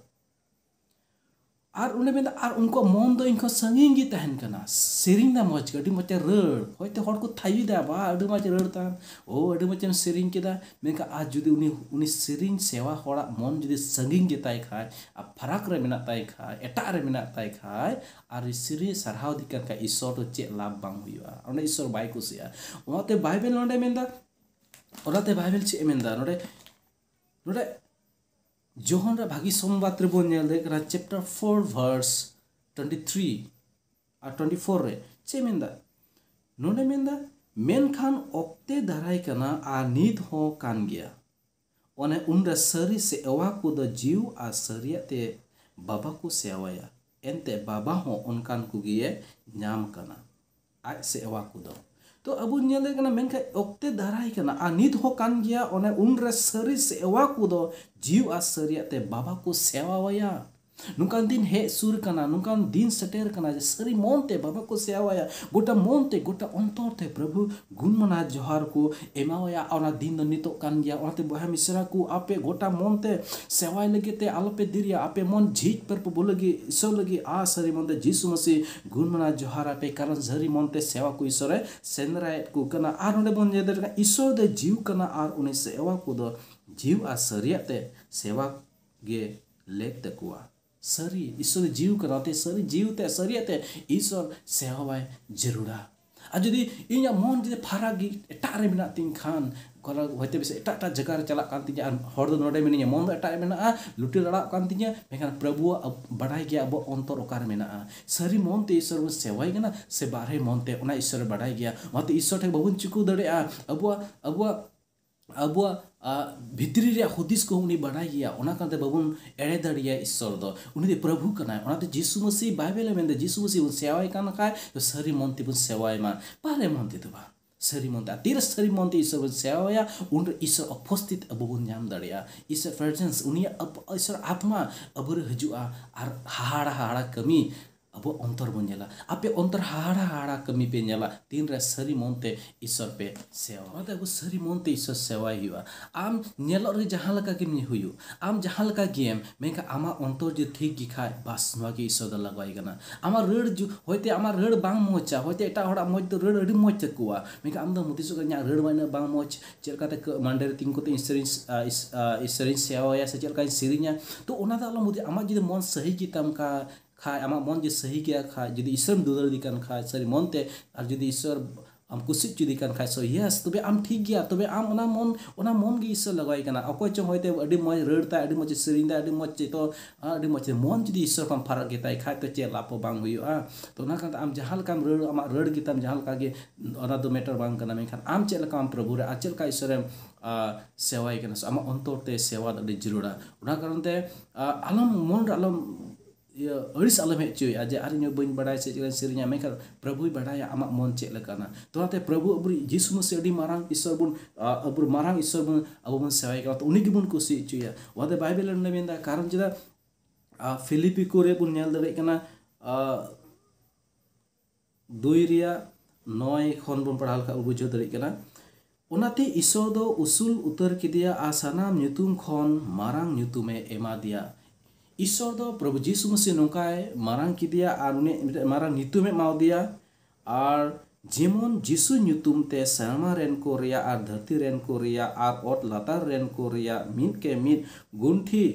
ᱟᱨ ᱚᱸᱰᱮ ᱢᱮᱱᱫᱟ, ᱟᱨ ᱩᱱᱠᱩᱣᱟᱜ ᱢᱚᱱ ᱫᱚ ᱤᱧ ᱠᱷᱚᱱ ᱥᱟᱺᱜᱤᱧ ᱜᱮ ᱛᱟᱦᱮᱱ ᱠᱟᱱᱟ᱾ ᱥᱮᱨᱮᱧ ᱫᱟ ᱢᱚᱡᱽ ᱜᱮ, ᱟᱹᱰᱤ ᱢᱚᱡᱽ ᱮ ᱨᱟᱹᱲ, ᱦᱚᱭᱛᱳ ᱦᱚᱲ ᱠᱚ ᱛᱷᱟᱭᱚ ᱫᱟ, "ᱵᱟ, ᱟᱹᱰᱤ ᱢᱚᱡᱽ ᱨᱟᱹᱲ ᱛᱟᱢ, ᱳ, ᱟᱹᱰᱤ ᱢᱚᱡᱽ ᱮᱢ ᱥᱮᱨᱮᱧ ᱠᱮᱫᱟ", ᱢᱮᱱᱠᱷᱟᱱ ᱟᱨ ᱡᱩᱫᱤ ᱩᱱᱤ, ᱩᱱᱤ ᱥᱮᱨᱮᱧ ᱥᱮᱣᱟ ᱦᱚᱲᱟᱜ ᱢᱚᱱ ᱡᱩᱫᱤ ᱥᱟᱺᱜᱤᱧ ᱜᱮᱛᱟᱭ ᱠᱷᱟᱡ, ᱟᱨ ᱯᱷᱟᱨᱟᱠ ᱨᱮ ᱢᱮᱱᱟᱜ ᱛᱟᱭ ᱠᱷᱟᱡ, ᱮᱴᱟᱜ ᱨᱮ ᱢᱮᱱᱟᱜ ᱛᱟᱭ ᱠᱷᱟᱡ, ᱟᱨ ᱥᱮᱨᱮᱧ ᱥᱟᱨᱦᱟᱣ ᱫᱤ ᱠᱟᱱ ᱠᱷᱟᱡ, ᱤᱥᱚᱨ ᱫᱚ ᱪᱮᱫ ᱞᱟᱵᱷ ᱵᱟᱝ ᱦᱩᱭᱩᱜᱼᱟ? ᱚᱸᱰᱮ ᱤᱥᱚᱨ ᱵᱟᱭ ᱠᱩᱥᱤᱜᱼᱟ᱾ ᱚᱱᱟᱛᱮ ᱵᱟᱭᱵᱮᱞ ᱱᱚᱰᱮ ᱢᱮᱱᱫᱟ, ᱚᱱᱟᱛᱮ ᱵᱟᱭᱵᱮᱞ ᱪᱮᱫ ᱮ ᱢᱮᱱᱫᱟ ᱱᱚᱰᱮ? ᱱᱚᱰᱮ ᱡᱚᱦᱚᱱ ᱨᱮ ᱵᱷᱟᱹᱜᱤ ᱥᱚᱢᱵᱟᱫ ᱨᱮᱵᱚᱱ ᱧᱮᱞ ᱫᱟᱲᱮᱭᱟᱜ ᱠᱟᱱᱟ, chapter four verse twenty three ᱟᱨ twenty four ᱨᱮ ᱪᱮᱫ ᱢᱮᱱᱫᱟ? ᱱᱚᱰᱮ ᱢᱮᱱᱫᱟ, "ᱢᱮᱱᱠᱷᱟᱱ ᱚᱠᱛᱮ ᱫᱟᱨᱟᱭ ᱠᱟᱱᱟ ᱟᱨ ᱱᱤᱛ ᱦᱚᱸ ᱠᱟᱱ ᱜᱮᱭᱟ, ᱚᱱᱮ ᱩᱱᱨᱮ ᱥᱟᱹᱨᱤ ᱥᱮ ᱮᱣᱟ ᱠᱚᱫᱚ ᱡᱤᱣ ᱟᱨ ᱥᱟᱹᱨᱤᱭᱟᱜ ᱛᱮ ᱵᱟᱵᱟ ᱠᱚ ᱥᱮᱣᱟᱭᱟ, ᱮᱱᱛᱮ ᱵᱟᱵᱟ ᱦᱚᱸ ᱚᱱᱠᱟᱱ ᱠᱚᱜᱮᱭᱮ ᱧᱟᱢ ᱠᱟᱱᱟ, ᱟᱡ ᱥᱮ ᱮᱣᱟ ᱠᱚᱫᱚ᱾" ᱛᱚ ᱟᱵᱚ ᱧᱮᱞᱮᱫ ᱠᱟᱱᱟ, ᱢᱮᱱᱠᱷᱟᱱ ᱚᱠᱛᱮ ᱫᱟᱨᱟᱭ ᱠᱟᱱᱟ ᱟᱨ ᱱᱤᱛ ᱦᱚᱸ ᱠᱟᱱ ᱜᱮᱭᱟ, ᱚᱱᱮ ᱩᱱᱨᱮ ᱥᱟᱹᱨᱤ ᱥᱮ ᱮᱣᱟ ᱠᱚᱫᱚ ᱡᱤᱣ ᱟᱨ ᱥᱟᱹᱨᱤᱭᱟᱜ ᱛᱮ ᱵᱟᱵᱟ ᱠᱚ ᱥᱮᱣᱟᱣᱟᱭᱟ᱾ ᱱᱚᱝᱠᱟᱱ ᱫᱤᱱ ᱦᱮᱡ ᱥᱩᱨ ᱠᱟᱱᱟ, ᱱᱚᱝᱠᱟᱱ ᱫᱤᱱ ᱥᱮᱴᱮᱨ ᱠᱟᱱᱟ ᱡᱮ ᱥᱟᱹᱨᱤ ᱢᱚᱱ ᱛᱮ ᱵᱟᱵᱟ ᱠᱚ ᱥᱮᱣᱟᱭᱟ, ᱜᱚᱴᱟ ᱢᱚᱱ ᱛᱮ, ᱜᱚᱴᱟ ᱚᱱᱛᱚᱨ ᱛᱮ ᱯᱨᱚᱵᱷᱩ ᱜᱩᱱ ᱢᱟᱱᱟᱣ ᱡᱚᱦᱟᱨ ᱠᱚ ᱮᱢᱟᱣᱟᱭᱟ᱾ ᱚᱱᱟ ᱫᱤᱱ ᱫᱚ ᱱᱤᱛᱚᱜ ᱠᱟᱱ ᱜᱮᱭᱟ᱾ ᱚᱱᱟᱛᱮ ᱵᱚᱭᱦᱟ ᱢᱤᱥᱨᱟ ᱠᱚ, ᱟᱯᱮ ᱜᱚᱴᱟ ᱢᱚᱱ ᱛᱮ ᱥᱮᱣᱟᱭ ᱞᱟᱹᱜᱤᱫ ᱛᱮ ᱟᱞᱚᱯᱮ ᱫᱮᱨᱤᱭᱟ᱾ ᱟᱯᱮ ᱢᱚᱱ ᱡᱷᱤᱡ ᱯᱮ ᱯᱨᱚᱵᱷᱩ ᱞᱟᱹᱜᱤᱫ, ᱤᱥᱚᱨ ᱞᱟᱹᱜᱤᱫ, ᱟᱨ ᱥᱟᱹᱨᱤ ᱢᱚᱱ ᱛᱮ ᱡᱤᱥᱩ ᱢᱟᱹᱥᱤ ᱜᱩᱱ ᱢᱟᱱᱟᱣ ᱡᱚᱦᱟᱨ ᱟᱯᱮ, ᱠᱟᱨᱚᱱ ᱥᱟᱹᱨᱤ ᱢᱚᱱ ᱛᱮ ᱥᱮᱣᱟ ᱠᱚ ᱤᱥᱚᱨᱮ ᱥᱮᱸᱫᱽᱨᱟᱭᱮᱫ ᱠᱚ ᱠᱟᱱᱟ᱾ ᱟᱨ ᱱᱚᱰᱮ ᱵᱚᱱ ᱧᱮᱞ ᱫᱟᱲᱮᱭᱟᱜ ᱠᱟᱱᱟ, ᱤᱥᱚᱨ ᱫᱚ ᱡᱤᱣᱤ ᱠᱟᱱᱟ ᱟᱨ ᱩᱱᱤ ᱥᱮᱣᱟ ᱠᱚᱫᱚ ᱡᱤᱣᱤ ᱟᱨ ᱥᱟᱹᱨᱤᱭᱟᱜ ᱛᱮ ᱥᱮᱣᱟ ᱜᱮ ᱞᱮᱠ ᱛᱟᱠᱚᱣᱟ᱾ ᱥᱟᱹᱨᱤ ᱤᱥᱚᱨ ᱡᱤᱣᱤ ᱠᱟᱱᱟ, ᱚᱱᱟᱛᱮ ᱥᱟᱹᱨᱤ ᱡᱤᱣᱤ ᱛᱮ, ᱥᱟᱹᱨᱤᱭᱟᱜ ᱛᱮ ᱤᱥᱚᱨ ᱥᱮᱣᱟᱭ ᱡᱟᱹᱨᱩᱲᱟ᱾ ᱟᱨ ᱡᱩᱫᱤ ᱤᱧᱟᱹᱜ ᱢᱚᱱ ᱡᱩᱫᱤ ᱯᱷᱟᱨᱟᱠ ᱜᱮ ᱮᱴᱟᱜ ᱨᱮ ᱢᱮᱱᱟᱜ ᱛᱤᱧ ᱠᱷᱟᱱ, ᱠᱚᱱᱚ ᱦᱚᱭᱛᱳ ᱵᱮᱥ ᱮᱴᱟᱜ ᱮᱴᱟᱜ ᱡᱟᱭᱜᱟ ᱨᱮ ᱪᱟᱞᱟᱜ ᱠᱟᱱ ᱛᱤᱧᱟ, ᱟᱨ ᱦᱚᱲ ᱫᱚ ᱱᱚᱰᱮ ᱢᱮᱱᱟᱹᱧᱟ, ᱢᱚᱱ ᱫᱚ ᱮᱴᱟᱜ ᱨᱮ ᱢᱮᱱᱟᱜᱼᱟ, ᱞᱩᱴᱟᱹ ᱞᱟᱲᱟᱜ ᱠᱟᱱ ᱛᱤᱧᱟ, ᱢᱮᱱᱠᱷᱟᱱ ᱯᱨᱚᱵᱷᱩᱣᱟᱜ ᱟᱵ-, ᱵᱟᱰᱟᱭ ᱜᱮᱭᱟ ᱟᱵᱚᱣᱟᱜ ᱚᱱᱛᱚᱨ ᱚᱠᱟᱨᱮ ᱢᱮᱱᱟᱜᱼᱟ᱾ ᱥᱟᱹᱨᱤ ᱢᱚᱱ ᱛᱮ ᱤᱥᱚᱨ ᱵᱚᱱ ᱥᱮᱣᱟᱭ ᱠᱟᱱᱟ ᱥᱮ ᱵᱟᱨᱦᱮ ᱢᱚᱱ ᱛᱮ, ᱚᱱᱟ ᱤᱥᱚᱨᱮ ᱵᱟᱰᱟᱭ ᱜᱮᱭᱟ᱾ ᱚᱱᱟᱛᱮ ᱤᱥᱚᱨ ᱴᱷᱮᱱ ᱵᱟᱵᱚᱱ ᱪᱤᱠᱟᱹᱣ ᱫᱟᱲᱮᱭᱟᱜᱼᱟ᱾ ᱟᱵᱚᱣᱟᱜ, ᱟᱵᱚᱣᱟᱜ ᱟᱵᱚᱣᱟᱜ, ᱟ, ᱵᱷᱤᱛᱨᱤ ᱨᱮᱭᱟᱜ ᱦᱩᱫᱤᱥ ᱠᱚᱦᱚᱸ ᱩᱱᱤ ᱵᱟᱰᱟᱭ ᱜᱮᱭᱟ᱾ ᱚᱱᱟ ᱠᱟᱨᱚᱱ ᱛᱮ ᱵᱟᱵᱚᱱ ᱮᱲᱮ ᱫᱟᱲᱮᱭᱟᱭᱟ ᱤᱥᱥᱚᱨ ᱫᱚ᱾ ᱩᱱᱤ ᱫᱚ ᱯᱨᱚᱵᱷᱩ ᱠᱟᱱᱟᱭ᱾ ᱚᱱᱟᱛᱮ ᱡᱤᱥᱩ ᱢᱟᱹᱥᱤ ᱵᱟᱭᱵᱮᱞᱮ ᱢᱮᱱᱫᱟ, ᱡᱤᱥᱩ ᱢᱟᱹᱥᱤ ᱵᱚᱱ ᱥᱮᱣᱟᱭ ᱠᱟᱱ ᱠᱷᱟᱡ ᱫᱚ ᱥᱟᱹᱨᱤ ᱢᱚᱱ ᱛᱮᱵᱚᱱ ᱥᱮᱣᱟᱭ ᱢᱟ, ᱵᱟᱦᱨᱮ ᱢᱚᱱ ᱛᱮᱫᱚ ᱵᱟᱝ᱾ ᱥᱟᱹᱨᱤ ᱢᱚᱱ ᱛᱮ, ᱟᱨ ᱛᱤᱨᱮ ᱥᱟᱹᱨᱤ ᱢᱚᱱ ᱛᱮ ᱤᱥᱥᱚᱨ ᱵᱚᱱ ᱥᱮᱣᱟᱭᱟ, ᱩᱱ ᱨᱮ ᱤᱥᱥᱚᱨ ᱩᱯᱚᱥᱛᱷᱤᱛ ᱟᱵᱚ ᱵᱚᱱ ᱧᱟᱢ ᱫᱟᱲᱮᱭᱟᱜᱼᱟ᱾ ᱤᱥᱥᱚᱨ ᱯᱨᱮᱡᱮᱱᱥ, ᱩᱱᱤᱭᱟᱜ ᱟᱵ-, ᱤᱥᱥᱚᱨ ᱟᱛᱢᱟ ᱟᱵᱚ ᱨᱮ ᱦᱤᱡᱩᱜᱼᱟ ᱟᱨ ᱦᱟᱦᱟᱲᱟ ᱦᱟᱦᱟᱲᱟ ᱠᱟᱹᱢᱤ ᱟᱵᱚ ᱚᱱᱛᱚᱨ ᱵᱚᱱ ᱧᱮᱞᱟ᱾ ᱟᱯᱮ ᱚᱱᱛᱚᱨ ᱦᱟᱦᱟᱲᱟ ᱦᱟᱦᱟᱲᱟ ᱠᱟᱹᱢᱤ ᱯᱮ ᱧᱮᱞᱟ, ᱛᱤᱱᱨᱮ ᱥᱟᱹᱨᱤ ᱢᱚᱱ ᱛᱮ ᱤᱥᱥᱚᱨ ᱯᱮ ᱥᱮᱣᱟ᱾ ᱚᱱᱟᱛᱮ ᱟᱵᱚ ᱥᱟᱹᱨᱤ ᱢᱚᱱ ᱛᱮ ᱤᱥᱥᱚᱨ ᱥᱮᱣᱟᱭ ᱦᱩᱭᱩᱜᱼᱟ᱾ ᱟᱢ ᱧᱮᱞᱚᱜ ᱨᱮ ᱡᱟᱦᱟᱸ ᱞᱮᱠᱟ ᱜᱮᱢ ᱦᱩᱭᱩᱜ, ᱟᱢ ᱡᱟᱦᱟᱸ ᱞᱮᱠᱟ ᱜᱮᱢ, ᱢᱮᱱᱠᱷᱟᱱ ᱟᱢᱟᱜ ᱚᱱᱛᱚᱨ ᱡᱩᱫᱤ ᱴᱷᱤᱠ ᱜᱮ ᱠᱷᱟᱡ, ᱵᱟᱥ, ᱱᱚᱣᱟ ᱜᱮ ᱤᱥᱥᱚᱨ ᱫᱚ ᱞᱟᱜᱟᱣᱟᱭ ᱠᱟᱱᱟ᱾ ᱟᱢᱟᱜ ᱨᱟᱹᱲ ᱡᱩ-, ᱦᱚᱭᱛᱮ ᱟᱢᱟᱜ ᱨᱟᱹᱲ ᱵᱟᱝ ᱢᱚᱡᱟ, ᱦᱚᱭᱛᱮ ᱮᱴᱟᱜ ᱦᱚᱲᱟᱜ ᱢᱚᱡᱽ ᱫᱚ ᱨᱟᱹᱲ ᱟᱹᱰᱤ ᱢᱚᱡᱽ ᱛᱟᱠᱚᱣᱟ, ᱢᱮᱱᱠᱷᱟᱱ ᱟᱢ ᱫᱚ ᱦᱩᱫᱤᱥᱚᱜ ᱠᱟᱱᱟ, ᱤᱧᱟᱹᱜ ᱨᱟᱹᱲ ᱢᱟ ᱤᱱᱟᱹᱜ ᱵᱟᱝ ᱢᱚᱡᱽ, ᱪᱮᱫ ᱞᱮᱠᱟᱛᱮ ᱠᱟᱹ-, ᱢᱟᱱᱰᱮ ᱨᱮ ᱛᱤᱸᱜᱩ ᱠᱟᱛᱮ ᱤᱧ ᱥᱮᱨᱮᱧ, ᱟ, ᱤᱥ-, ᱟ, ᱤᱥ-, ᱥᱮᱨᱮᱧ ᱥᱮᱣᱟᱭᱟ ᱥᱮ ᱪᱮᱫ ᱞᱮᱠᱟᱧ ᱥᱮᱨᱮᱧᱟ? ᱛᱚ ᱚᱱᱟ ᱫᱚ ᱟᱞᱚᱢ ᱦᱩᱫᱤᱥ, ᱟᱢᱟᱜ ᱡᱩᱫᱤ ᱢᱚᱱ ᱥᱟᱹᱦᱤ ᱜᱮ ᱛᱟᱢ ᱠᱷᱟ-, ᱠᱷᱟᱡ, ᱟᱢᱟᱜ ᱢᱚᱱ ᱡᱩᱫᱤ ᱥᱟᱹᱦᱤ ᱜᱮᱭᱟ ᱠᱷᱟᱡ, ᱡᱩᱫᱤ ᱤᱥᱥᱚᱨᱮᱢ ᱫᱩᱞᱟᱹᱲ ᱫᱮ ᱠᱟᱱ ᱠᱷᱟᱡ, ᱥᱟᱹᱨᱤ ᱢᱚᱱ ᱛᱮ, ᱟᱨ ᱡᱩᱫᱤ ᱤᱥᱥᱚᱨ ᱟᱢ ᱠᱩᱥᱤ ᱦᱚᱪᱚ ᱫᱮ ᱠᱟᱱ ᱠᱷᱟᱡ, so yes, ᱛᱚᱵᱮ ᱟᱢ ᱴᱷᱤᱠ ᱜᱮᱭᱟ᱾ ᱛᱚᱵᱮ ᱟᱢ ᱚᱱᱟ ᱢᱚᱱ, ᱚᱱᱟ ᱢᱚᱱ ᱜᱮ ᱤᱥᱥᱚᱨ ᱞᱟᱜᱟᱣᱟᱭ ᱠᱟᱱᱟ᱾ ᱚᱠᱚᱭ ᱪᱚᱝ ᱦᱚᱭᱛᱳ ᱟᱹᱰᱤ ᱢᱚᱡᱽ ᱨᱟᱹᱲ ᱛᱟᱭ, ᱟᱹᱰᱤ ᱢᱚᱡᱽ ᱥᱮᱨᱮᱧ ᱫᱟᱭ, ᱟᱹᱰᱤ ᱢᱚᱡᱽ ᱪᱮᱫᱚᱜ, ᱟᱹᱰᱤ ᱢᱚᱡᱽ, ᱢᱚᱱ ᱡᱩᱫᱤ ᱤᱥᱥᱚᱨ ᱠᱷᱚᱱ ᱯᱷᱟᱨᱟᱠ ᱜᱮᱛᱟᱭ ᱠᱷᱟᱡ, ᱛᱚ ᱪᱮᱫ ᱞᱟᱵᱷ ᱦᱚᱸ ᱵᱟᱝ ᱦᱩᱭᱩᱜᱼᱟ᱾ ᱛᱚ ᱚᱱᱟ ᱠᱟᱨᱚᱱ ᱛᱮ ᱟᱢ ᱡᱟᱦᱟᱸ ᱞᱮᱠᱟᱢ ᱨᱟᱹᱲ, ᱟᱢᱟᱜ ᱨᱟᱹᱲ ᱜᱮᱛᱟᱢ ᱡᱟᱦᱟᱸ ᱞᱮᱠᱟ ᱜᱮ, ᱚᱱᱟ ᱫᱚ matter ᱵᱟᱝ ᱠᱟᱱᱟ᱾ ᱢᱮᱱᱠᱷᱟᱱ ᱟᱢ ᱪᱮᱫ ᱞᱮᱠᱟᱢ ᱯᱨᱚᱵᱷᱩ ᱨᱮ ᱟᱨ ᱪᱮᱫ ᱞᱮᱠᱟ ᱤᱥᱥᱚᱨᱮᱢ, ᱟ, ᱥᱮᱣᱟᱭ ᱠᱟᱱᱟ, ᱥᱮ ᱟᱢᱟᱜ ᱚᱱᱛᱚᱨ ᱛᱮ ᱥᱮᱣᱟ ᱫᱚ ᱟᱹᱰᱤ ᱡᱟᱹᱨᱩᱲᱟ᱾ ᱚᱱᱟ ᱠᱟᱨᱚᱱ ᱛᱮ, ᱟ, ᱟᱞᱚᱢ, ᱢᱚᱱ ᱨᱮ ᱟᱞᱚᱢ, ᱤᱭᱟᱹ, ᱟᱹᱲᱤᱥ ᱟᱞᱚᱢ ᱦᱮᱡ ᱦᱚᱪᱚᱭᱟ ᱡᱮ ᱟᱨ ᱤᱧ ᱦᱚᱸ ᱵᱟᱹᱧ ᱵᱟᱲᱟᱭᱟ ᱥᱮ ᱪᱮᱫ ᱞᱮᱠᱟᱧ ᱥᱮᱨᱮᱧᱟ, ᱢᱮᱱᱠᱷᱟᱱ ᱯᱨᱚᱵᱷᱩᱭ ᱵᱟᱰᱟᱭᱟ ᱟᱢᱟᱜ ᱢᱚᱱ ᱪᱮᱫ ᱞᱮᱠᱟᱱᱟ᱾ ᱛᱚ ᱚᱱᱟᱛᱮ ᱯᱨᱚᱵᱷᱩ ᱟᱵᱚ ᱡᱤᱥᱩ ᱢᱟᱹᱥᱤ ᱟᱹᱰᱤ ᱢᱟᱨᱟᱝ ᱤᱥᱥᱚᱨ ᱵᱚᱱ, ᱟ, ᱟᱵᱚ ᱢᱟᱨᱟᱝ ᱤᱥᱥᱚᱨ ᱵᱚᱱ, ᱟᱵᱚ ᱵᱚᱱ ᱥᱮᱣᱟᱭ ᱠᱟᱱᱟ, ᱛᱚ ᱩᱱᱤ ᱜᱮᱵᱚᱱ ᱠᱩᱥᱤ ᱦᱚᱪᱚᱭᱟ᱾ ᱚᱱᱟᱛᱮ ᱵᱟᱭᱵᱮᱞ ᱨᱮ ᱢᱮᱱᱫᱟ, ᱠᱟᱨᱚᱱ ᱪᱮᱫᱟᱜ ᱟᱨ ᱯᱷᱤᱞᱤᱯᱤ ᱠᱚᱨᱮ ᱵᱚᱱ ᱧᱮᱞ ᱫᱟᱲᱮᱭᱟᱜ ᱠᱟᱱᱟ, ᱟᱨ ᱫᱩᱭ ᱨᱮᱭᱟᱜ ᱱᱚᱭ ᱠᱷᱚᱱ ᱵᱚᱱ ᱯᱟᱲᱦᱟᱣ ᱞᱮᱠᱷᱟᱱ ᱵᱚᱱ ᱵᱩᱡᱷᱟᱹᱣ ᱫᱟᱲᱮᱭᱟᱜ ᱠᱟᱱᱟ᱾ ᱚᱱᱟᱛᱮ ᱤᱥᱚᱨ ᱫᱚ ᱩᱥᱩᱞ ᱩᱛᱟᱹᱨ ᱠᱮᱫᱮᱭᱟ ᱟᱨ ᱥᱟᱱᱟᱢ ᱧᱩᱛᱩᱢ ᱠᱷᱚᱱ ᱢᱟᱨᱟᱝ ᱧᱩᱛᱩᱢᱮ ᱮᱢᱟ ᱫᱮᱭᱟ᱾ ᱤᱥᱚᱨ ᱫᱚ ᱯᱨᱚᱵᱷᱩ ᱡᱤᱥᱩ ᱢᱟᱹᱥᱤ ᱱᱚᱝᱠᱟᱭ ᱢᱟᱨᱟᱝ ᱠᱮᱫᱮᱭᱟ ᱟᱨ ᱩᱱᱤ ᱢᱤᱫᱴᱮᱱ ᱢᱟᱨᱟᱝ ᱧᱩᱛᱩᱢᱮ ᱮᱢᱟ ᱫᱮᱭᱟ᱾ ᱟᱨ ᱡᱮᱢᱚᱱ ᱡᱤᱥᱩ ᱧᱩᱛᱩᱢ ᱛᱮ ᱥᱮᱨᱢᱟ ᱨᱮᱱ ᱠᱚ ᱨᱮᱭᱟᱜ ᱟᱨ ᱫᱷᱟᱹᱨᱛᱤ ᱨᱮᱱ ᱠᱚ ᱨᱮᱭᱟᱜ ᱟᱨ ᱚᱛ ᱞᱟᱛᱟᱨ ᱨᱮᱱ ᱠᱚ ᱨᱮᱭᱟᱜ ᱢᱤᱫ ᱠᱮ ᱢᱤᱫ ᱜᱩᱱᱴᱷᱤ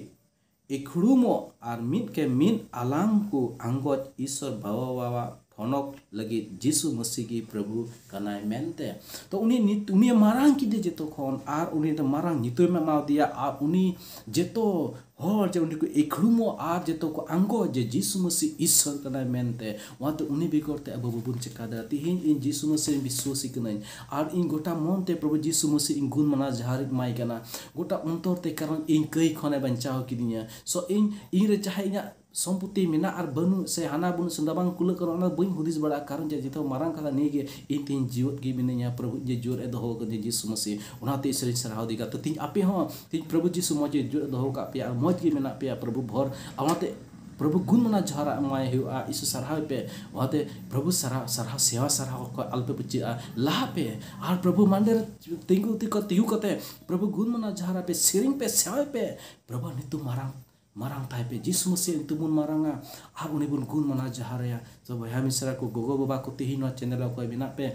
ᱤᱠᱷᱲᱩᱢᱚᱜ ᱟᱨ ᱢᱤᱫ ᱠᱮ ᱢᱤᱫ ᱟᱞᱟᱝ ᱠᱚ ᱟᱸᱜᱚᱪ ᱤᱥᱚᱨ ᱵᱟᱵᱟᱣᱟᱜ ᱛᱷᱚᱱᱚᱠ ᱞᱟᱹᱜᱤᱫ ᱡᱤᱥᱩ ᱢᱟᱹᱥᱤ ᱜᱮ ᱯᱨᱚᱵᱷᱩ ᱠᱟᱱᱟᱭ ᱢᱮᱱᱛᱮ᱾ ᱛᱚ ᱩᱱᱤ ᱱᱤᱛ, ᱩᱱᱤᱭᱮ ᱢᱟᱨᱟᱝ ᱠᱮᱫᱮ ᱡᱚᱛᱚ ᱠᱷᱚᱱ, ᱟᱨ ᱩᱱᱤ ᱫᱚ ᱢᱟᱨᱟᱝ ᱧᱩᱛᱩᱢᱮ ᱮᱢᱟᱣᱟᱫᱮᱭᱟ, ᱟᱨ ᱩᱱᱤ ᱡᱚᱛᱚ ᱦᱚᱲ ᱡᱮ ᱩᱱᱤ ᱠᱚ ᱤᱠᱷᱲᱩᱢᱚᱜ ᱟᱨ ᱡᱚᱛᱚ ᱠᱚ ᱟᱸᱜᱚᱪ ᱡᱮ ᱡᱤᱥᱩ ᱢᱟᱹᱥᱤ ᱤᱥᱚᱨ ᱠᱟᱱᱟᱭ ᱢᱮᱱᱛᱮ᱾ ᱚᱱᱟᱛᱮ ᱩᱱᱤ ᱵᱮᱜᱚᱨ ᱛᱮ ᱟᱵᱚ ᱵᱟᱵᱚᱱ ᱪᱮᱠᱟ ᱫᱟᱲᱮᱭᱟᱜᱼᱟ᱾ ᱛᱤᱦᱤᱧ ᱤᱧ ᱡᱤᱥᱩ ᱢᱟᱹᱥᱤ ᱨᱮᱱ ᱵᱤᱥᱣᱟᱹᱥᱤ ᱠᱟᱹᱱᱟᱹᱧ, ᱟᱨ ᱤᱧ ᱜᱚᱴᱟ ᱢᱚᱱ ᱛᱮ ᱯᱨᱚᱵᱷᱩ ᱡᱤᱥᱩ ᱢᱟᱹᱥᱤ ᱤᱧ ᱜᱩᱱ ᱢᱟᱱᱟᱣ ᱡᱚᱦᱟᱨ ᱤᱧ ᱮᱢᱟᱭ ᱠᱟᱱᱟ ᱜᱚᱴᱟ ᱚᱱᱛᱚᱨ ᱛᱮ, ᱠᱟᱨᱚᱱ ᱤᱧ ᱠᱟᱹᱭ ᱠᱷᱚᱱᱮ ᱵᱟᱧᱪᱟᱣ ᱠᱤᱫᱤᱧᱟ᱾ ᱥᱚ ᱤᱧ, ᱤᱧ ᱨᱮ ᱪᱟᱦᱮ ᱤᱧᱟᱹᱜ ᱥᱚᱢᱯᱚᱛᱤ ᱢᱮᱱᱟᱜ ᱟᱨ ᱵᱟᱹᱱᱩᱜ ᱥᱮ ᱦᱟᱱᱟ ᱵᱟᱹᱱᱩᱜ ᱥᱮ ᱱᱚᱣᱟ ᱵᱟᱝ ᱠᱩᱞᱟᱹᱜ ᱠᱟᱱᱟ, ᱚᱱᱟ ᱵᱟᱹᱧ ᱦᱩᱫᱤᱥ ᱵᱟᱲᱟᱜᱼᱟ, ᱠᱟᱨᱚᱱ ᱡᱮ ᱡᱚᱛᱚ ᱢᱟᱨᱟᱝ ᱠᱟᱛᱷᱟ ᱱᱤᱭᱟᱹ ᱜᱮ, ᱤᱧ ᱛᱮᱦᱮᱧ ᱡᱤᱣᱮᱫ ᱜᱮ ᱢᱤᱱᱟᱹᱧᱟ, ᱯᱨᱚᱵᱷᱩ ᱤᱧ ᱡᱮ ᱡᱤᱣᱮᱫ ᱮ ᱫᱚᱦᱚ ᱠᱟᱹᱫᱤᱧᱟ ᱡᱤᱥᱩ ᱢᱟᱹᱥᱤ, ᱚᱱᱟᱛᱮ ᱤᱥᱚᱨᱤᱧ ᱥᱟᱨᱦᱟᱣ ᱫᱮ ᱠᱟᱱᱟ᱾ ᱛᱚ ᱛᱮᱦᱮᱧ ᱟᱯᱮ ᱦᱚᱸ, ᱛᱮᱦᱮᱧ ᱯᱨᱚᱵᱷᱩ ᱡᱤᱥᱩ ᱢᱚᱡᱽ ᱜᱮ ᱡᱤᱣᱮᱫ ᱮ ᱫᱚᱦᱚ ᱠᱟᱜ ᱯᱮᱭᱟ ᱟᱨ ᱢᱚᱡᱽ ᱜᱮ ᱢᱮᱱᱟᱜ ᱯᱮᱭᱟ, ᱯᱨᱚᱵᱷᱩ ᱵᱷᱚᱨ, ᱚᱱᱟᱛᱮ ᱯᱨᱚᱵᱷᱩ ᱜᱩᱱ ᱢᱟᱱᱟᱣ ᱡᱚᱦᱟᱨ ᱮᱢᱟᱭ ᱦᱩᱭᱩᱜᱼᱟ, ᱤᱥᱚᱨ ᱥᱟᱨᱦᱟᱣ ᱯᱮ, ᱚᱱᱟᱛᱮ ᱯᱨᱚᱵᱷᱩ ᱥᱟᱨᱦᱟᱣ, ᱥᱟᱨᱦᱟᱣ, ᱥᱮᱣᱟ ᱥᱟᱨᱦᱟᱣ ᱠᱷᱚᱱ ᱟᱞᱚᱯᱮ ᱯᱟᱹᱪᱟᱹᱜᱼᱟ, ᱞᱟᱦᱟᱜ ᱯᱮ ᱟᱨ ᱯᱨᱚᱵᱷᱩ ᱢᱟᱱᱰᱮ ᱨᱮ ᱛᱤᱸᱜᱩ, ᱛᱤᱸᱜᱩ, ᱛᱤᱸᱜᱩ ᱠᱟᱛᱮ ᱯᱨᱚᱵᱷᱩ ᱜᱩᱱ ᱢᱟᱱᱟᱣ ᱡᱚᱦᱟᱨ ᱟᱯᱮ, ᱥᱮᱨᱮᱧ ᱯᱮ, ᱥᱮᱣᱟᱭ ᱯᱮ, ᱯᱨᱚᱵᱷᱩ ᱧᱩᱛᱩᱢ ᱢᱟᱨᱟᱝ ᱢᱟᱨᱟᱝ ᱛᱟᱭ ᱯᱮ, ᱡᱤᱥᱩ ᱢᱟᱹᱥᱤ ᱧᱩᱛᱩᱢ ᱵᱚᱱ ᱢᱟᱨᱟᱝᱟ ᱟᱨ ᱩᱱᱤ ᱵᱚᱱ ᱜᱩᱱ ᱢᱟᱱᱟᱣ ᱡᱚᱦᱟᱨᱟᱭᱟ᱾ ᱛᱚ ᱵᱚᱭᱦᱟ ᱢᱤᱥᱨᱟ ᱠᱚ, ᱜᱚᱜᱚ ᱵᱟᱵᱟ ᱠᱚ, ᱛᱮᱦᱮᱧ ᱱᱚᱣᱟ ᱪᱮᱱᱮᱞ ᱨᱮ ᱚᱠᱚᱭ ᱢᱮᱱᱟᱜ ᱯᱮ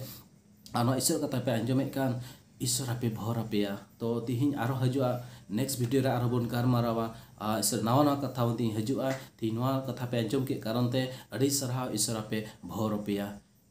ᱟᱨ ᱱᱚᱣᱟ ᱤᱥᱚᱨ ᱠᱟᱛᱷᱟ ᱯᱮ ᱟᱸᱡᱚᱢᱮᱫ ᱠᱟᱱ, ᱤᱥᱚᱨ ᱟᱯᱮ ᱵᱷᱚᱨ ᱟᱯᱮᱭᱟ᱾ ᱛᱚ ᱛᱮᱦᱮᱧ ᱟᱨᱦᱚᱸ ᱦᱤᱡᱩᱜᱼᱟ, ᱱᱮᱠᱥᱴ ᱵᱷᱤᱰᱤᱭᱳ ᱨᱮ ᱟᱨᱦᱚᱸ ᱵᱚᱱ ᱜᱟᱞᱢᱟᱨᱟᱣᱟ᱾ ᱟᱨ ᱤᱥᱚᱨ ᱱᱟᱣᱟ ᱱᱟᱣᱟ ᱠᱟᱛᱷᱟ ᱵᱚᱱ ᱛᱮᱦᱮᱧ ᱦᱤᱡᱩᱜᱼᱟ᱾ ᱛᱮᱦᱮᱧ ᱱᱚᱣᱟ ᱠᱟᱛᱷᱟ ᱯᱮ ᱟᱸᱡᱚᱢ ᱠᱮᱫ ᱠᱟᱨᱚᱱ ᱛᱮ ᱟᱹᱰᱤ ᱥᱟᱨᱦᱟᱣ, ᱤᱥᱚᱨ ᱟᱯᱮ ᱵᱷᱚᱨ ᱟᱯᱮᱭᱟ᱾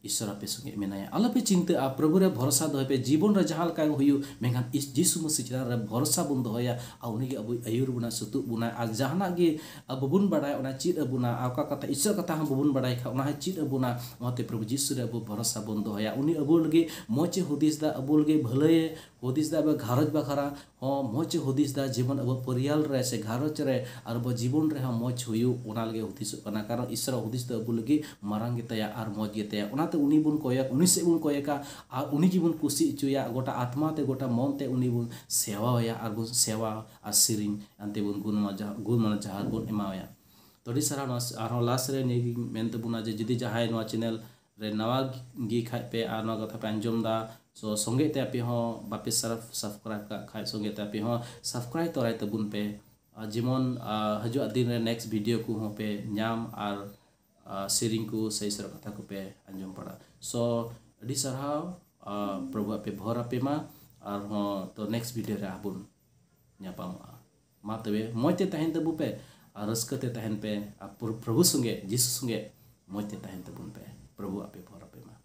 ᱤᱥᱚᱨ ᱟᱯᱮ ᱥᱚᱸᱜᱮ ᱢᱮᱱᱟᱭᱟ᱾ ᱟᱞᱚᱯᱮ ᱪᱤᱱᱛᱟᱹᱜᱼᱟ, ᱯᱨᱚᱵᱷᱩ ᱨᱮ ᱵᱷᱚᱨᱥᱟ ᱫᱚᱦᱚᱭ ᱯᱮ᱾ ᱡᱤᱵᱚᱱ ᱨᱮ ᱡᱟᱦᱟᱸ ᱞᱮᱠᱟ ᱜᱮ ᱦᱩᱭᱩᱜ, ᱢᱮᱱᱠᱷᱟᱱ ᱤᱥ-, ᱡᱤᱥᱩ ᱢᱟᱹᱥᱤ ᱪᱮᱛᱟᱱ ᱨᱮ ᱵᱷᱚᱨᱥᱟ ᱵᱚᱱ ᱫᱚᱦᱚᱭᱟ ᱟᱨ ᱩᱱᱤ ᱜᱮ ᱟᱵᱚᱭ ᱟᱹᱭᱩᱨ ᱵᱚᱱᱟ, ᱥᱩᱛᱩᱜ ᱵᱚᱱᱟ᱾ ᱟᱨ ᱡᱟᱦᱟᱱᱟᱜ ᱜᱮ ᱟᱵᱚ ᱵᱚᱱ ᱵᱟᱲᱟᱭᱟ, ᱚᱱᱟ ᱪᱮᱫ ᱟᱵᱚᱱᱟ᱾ ᱟᱨ ᱚᱠᱟ ᱠᱟᱛᱷᱟ, ᱤᱥᱚᱨ ᱠᱟᱛᱷᱟ ᱦᱚᱸ ᱵᱟᱵᱚᱱ ᱵᱟᱲᱟᱭ ᱠᱷᱟᱱ, ᱚᱱᱟ ᱦᱚᱸ ᱪᱮᱫ ᱟᱵᱚᱱᱟ᱾ ᱚᱱᱟᱛᱮ ᱯᱨᱚᱵᱷᱩ ᱡᱤᱥᱩ ᱨᱮ ᱟᱵᱚ ᱵᱷᱚᱨᱥᱟ ᱵᱚᱱ ᱫᱚᱦᱚᱭᱟ᱾ ᱩᱱᱤ ᱟᱵᱚ ᱞᱟᱹᱜᱤᱫ ᱢᱚᱡᱽ ᱮ ᱦᱩᱫᱤᱥ ᱮᱫᱟ, ᱟᱵᱚ ᱞᱟᱹᱜᱤᱫ ᱵᱷᱟᱹᱞᱟᱹᱭ ᱮ ᱦᱩᱫᱤᱥ ᱮᱫᱟ, ᱟᱵᱚ ᱜᱷᱟᱨᱚᱸᱡᱽ ᱵᱟᱠᱷᱨᱟ ᱦᱚᱸ ᱢᱚᱡᱽ ᱮ ᱦᱩᱫᱤᱥ ᱮᱫᱟ, ᱡᱮᱢᱚᱱ ᱟᱵᱚ ᱯᱚᱨᱤᱭᱟᱞ ᱨᱮ ᱥᱮ ᱜᱷᱟᱨᱚᱸᱡᱽ ᱨᱮ ᱟᱨ ᱟᱵᱚ ᱡᱤᱵᱚᱱ ᱨᱮᱦᱚᱸ ᱢᱚᱡᱽ ᱦᱩᱭᱩᱜ, ᱚᱱᱟ ᱞᱟᱹᱜᱤᱫ ᱦᱩᱫᱤᱥᱚᱜ ᱠᱟᱱᱟ᱾ ᱠᱟᱨᱚᱱ ᱤᱥᱚᱨᱟᱜ ᱦᱩᱫᱤᱥ ᱫᱚ ᱟᱵᱚ ᱞᱟᱹᱜᱤᱫ ᱢᱟᱨᱟᱝ ᱜᱮᱛᱟᱭᱟ ᱟᱨ ᱢᱚᱡᱽ ᱜᱮᱛᱟᱭᱟ᱾ ᱚᱱᱟᱛᱮ ᱩᱱᱤ ᱵᱚᱱ ᱠᱚᱭᱚᱜ, ᱩᱱᱤ ᱥᱮᱫ ᱵᱚᱱ ᱠᱚᱭᱚᱜᱟ ᱟᱨ ᱩᱱᱤ ᱜᱮᱵᱚᱱ ᱠᱩᱥᱤ ᱦᱚᱪᱚᱭᱟ᱾ ᱜᱚᱴᱟ ᱟᱛᱢᱟ ᱛᱮ, ᱜᱚᱴᱟ ᱢᱚᱱ ᱛᱮ ᱩᱱᱤ ᱵᱚᱱ ᱥᱮᱣᱟᱣᱟᱭᱟ ᱟᱨ ᱵᱚᱱ ᱥᱮᱣᱟ ᱟᱨ ᱥᱮᱨᱮᱧ ᱟᱱᱛᱮ ᱵᱚᱱ ᱜᱩᱱ ᱢᱟᱱᱟᱣ ᱡᱚᱦᱟᱨ, ᱜᱩᱱ ᱢᱟᱱᱟᱣ ᱡᱚᱦᱟᱨ ᱵᱚᱱ ᱮᱢᱟᱣᱟᱭᱟ᱾ ᱛᱚ ᱟᱹᱰᱤ ᱥᱟᱨᱦᱟᱣ᱾ ᱱᱚᱣᱟ ᱟᱨᱦᱚᱸ ᱞᱟᱥᱴ ᱨᱮ ᱱᱤᱭᱟᱹ ᱜᱤᱧ ᱢᱮᱱ ᱛᱟᱵᱚᱱᱟ ᱡᱮ ᱡᱩᱫᱤ ᱡᱟᱦᱟᱸᱭ ᱱᱚᱣᱟ ᱪᱮᱱᱮᱞ ᱨᱮ ᱱᱟᱣᱟ ᱜᱮ ᱠᱷᱟᱡ ᱯᱮ ᱟᱨ ᱱᱚᱣᱟ ᱠᱟᱛᱷᱟ ᱯᱮ ᱟᱸᱡᱚᱢ ᱮᱫᱟ, ᱥᱚ ᱥᱚᱸᱜᱮ ᱛᱮ ᱟᱯᱮ ᱦᱚᱸ ᱵᱟᱯᱮ ᱥᱟᱵᱥᱠᱨᱟᱭᱤᱵ ᱠᱟᱜ ᱠᱷᱟᱡ ᱥᱚᱸᱜᱮ ᱛᱮ ᱟᱯᱮ ᱦᱚᱸ ᱥᱟᱵᱥᱠᱨᱟᱭᱤᱵ ᱛᱚᱨᱟᱭ ᱛᱟᱵᱚᱱ ᱯᱮ᱾ ᱟᱨ ᱡᱮᱢᱚᱱ ᱟᱨ ᱦᱤᱡᱩᱜ ᱫᱤᱱ ᱨᱮ ᱱᱮᱠᱥᱴ ᱵᱷᱤᱰᱤᱭᱳ ᱠᱚᱦᱚᱸ ᱯᱮ ᱧᱟᱢ ᱟᱨ ᱟᱨ ᱥᱮᱨᱮᱧ ᱠᱚ ᱥᱮ ᱥᱮᱨᱮᱧ ᱠᱟᱛᱷᱟ ᱠᱚᱯᱮ ᱟᱸᱡᱚᱢ ᱵᱟᱲᱟ᱾ ᱥᱚ ᱟᱹᱰᱤ ᱥᱟᱨᱦᱟᱣ᱾ ᱟᱨ ᱯᱨᱚᱵᱷᱩ ᱟᱯᱮ ᱵᱷᱚᱨ ᱟᱯᱮ ᱢᱟ᱾ ᱟᱨᱦᱚᱸ ᱛᱚ ᱱᱮᱠᱥᱴ ᱵᱷᱤᱰᱤᱭᱳ ᱨᱮ ᱟᱨ ᱵᱚᱱ ᱧᱟᱯᱟᱢᱚᱜᱼᱟ᱾ ᱢᱟ ᱛᱚᱵᱮ ᱢᱚᱡᱽ ᱛᱮ ᱛᱟᱦᱮᱱ ᱛᱟᱵᱚ ᱯᱮ ᱟᱨ ᱨᱟᱹᱥᱠᱟᱹ ᱛᱮ ᱛᱟᱦᱮᱱ ᱯᱮ ᱟᱨ ᱯᱨᱚ- ᱯᱨᱚᱵᱷᱩ ᱥᱚᱸᱜᱮ, ᱡᱤᱥᱩ ᱥᱚᱸᱜᱮ ᱢᱚᱡᱽ ᱛᱮ ᱛᱟᱦᱮᱱ ᱛᱟᱵᱚᱱ ᱯᱮ᱾ ᱯᱨᱚᱵᱷᱩ ᱟᱯᱮ ᱵᱷᱚᱨ ᱟᱯᱮ ᱢᱟ᱾